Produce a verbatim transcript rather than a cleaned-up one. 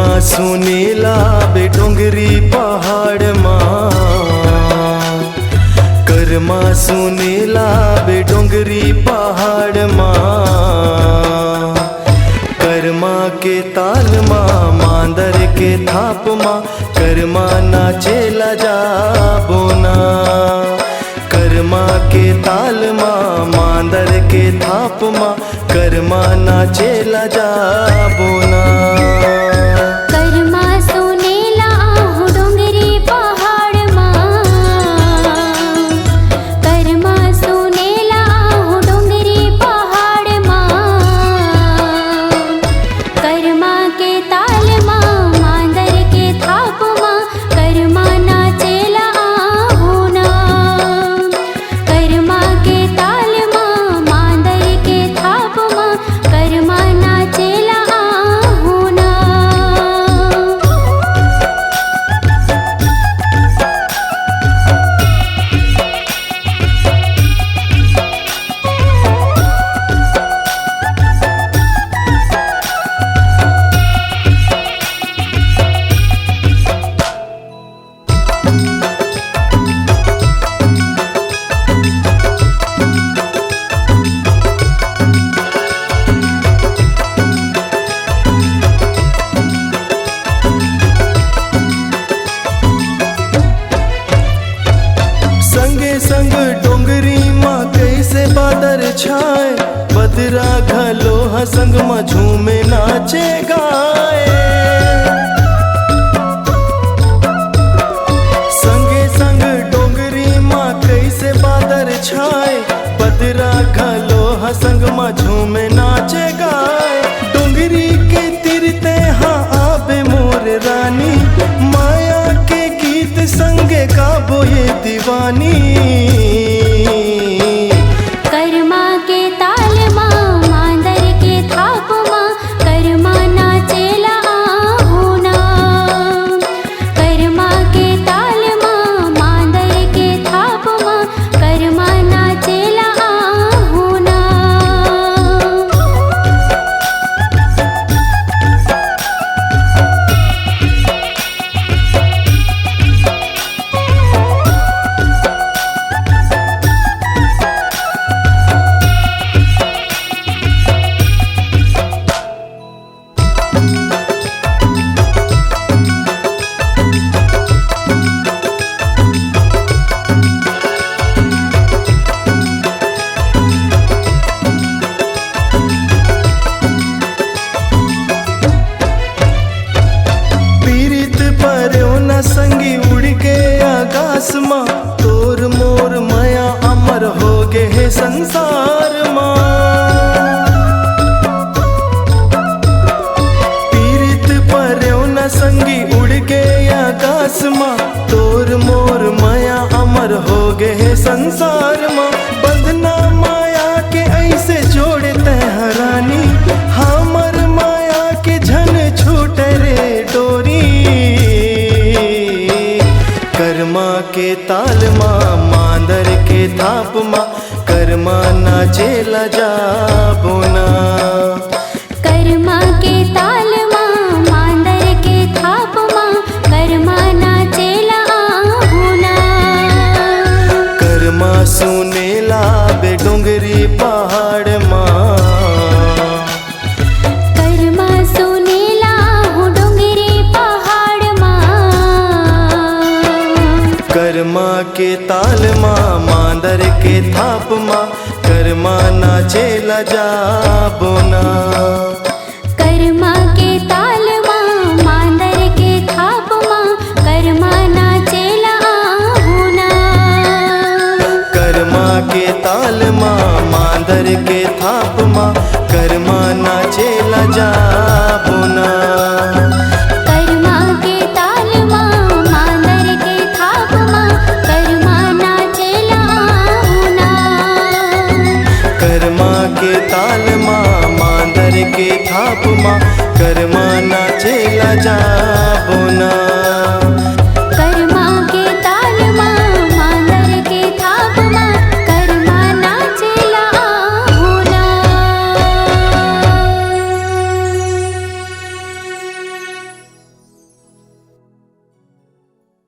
सुनेला बे डोंगरी पहाड़ मा, करमा सुनेला बे डोंगरी पहाड़ मा। करमा के ताल मा, मांदर के थाप मा, करमा नाचेला जाबो ना। करमा के ताल मा, मांदर के थाप मा, करमा नाचेला जाबो ना। करमा सुनेला आहू डोंगरी पहाड़ मा, करमा सुनेला आहू डोंगरी पहाड़ मा। करमा के ताल मा, मांदर के थाप मा, करमा नाचेला आहू ना। करमा के ताल मा, मांदर के थाप मा, करमा नाचेला आहू ना। संगे संग डोंगरी मा कइसे बादर छाय, बदरा घलो ह संग मा झूमे नाचे गाए। संगे संग डोंगरी मा कइसे बादर छाय, बदरा घलो ह संग मा झूमे नाचे गाए। डोंगरी के तीर तेहा आबे मोर रानी, माया के गीत संगे गाबो ये दीवानी। करमा के ताल मा, मांदर के थाप मा, करमा नाचेला आहू ना। करमा के ताल मा, मांदर के थाप मा, करमा नाचेला आहू ना। पीरित परेव न संगी उड़ के आकाश मा, तोर मोर मया अमर हो गे हे संसार मा। पीरित परेव न संगी उड़ के आकाश मा, तोर मोर मया अमर हो गे हे संसार मा। बंधना माया के ऐसे जोड़े तैं ह रानी, हमर माया के झन छूटे रे डोरी। करमा के ताल मा, मांदर के थाप मा, करमा नाचेला जाबो ना। करमा के ताल मा, मांदर के थाप मा, करमा नाचेला आहू ना। करमा सुनेला बे डोंगरी पहाड़ मा। करमा सुनेला आहू डोंगरी पहाड़ मा। करमा के ताल मा, मांदर के थाप मा, करमा नाचेला जाबो ना। करमा के ताल मा, मांदर के थाप मा, करमा नाचेला आहू ना। करमा के ताल मा, मांदर के थाप मा, करमा नाचेला जाबो ना। करमा के ताल मा, मांदर के थाप मा, करमा नाचेला आहू ना। करमा के ताल मा, मांदर के थाप मा, करमा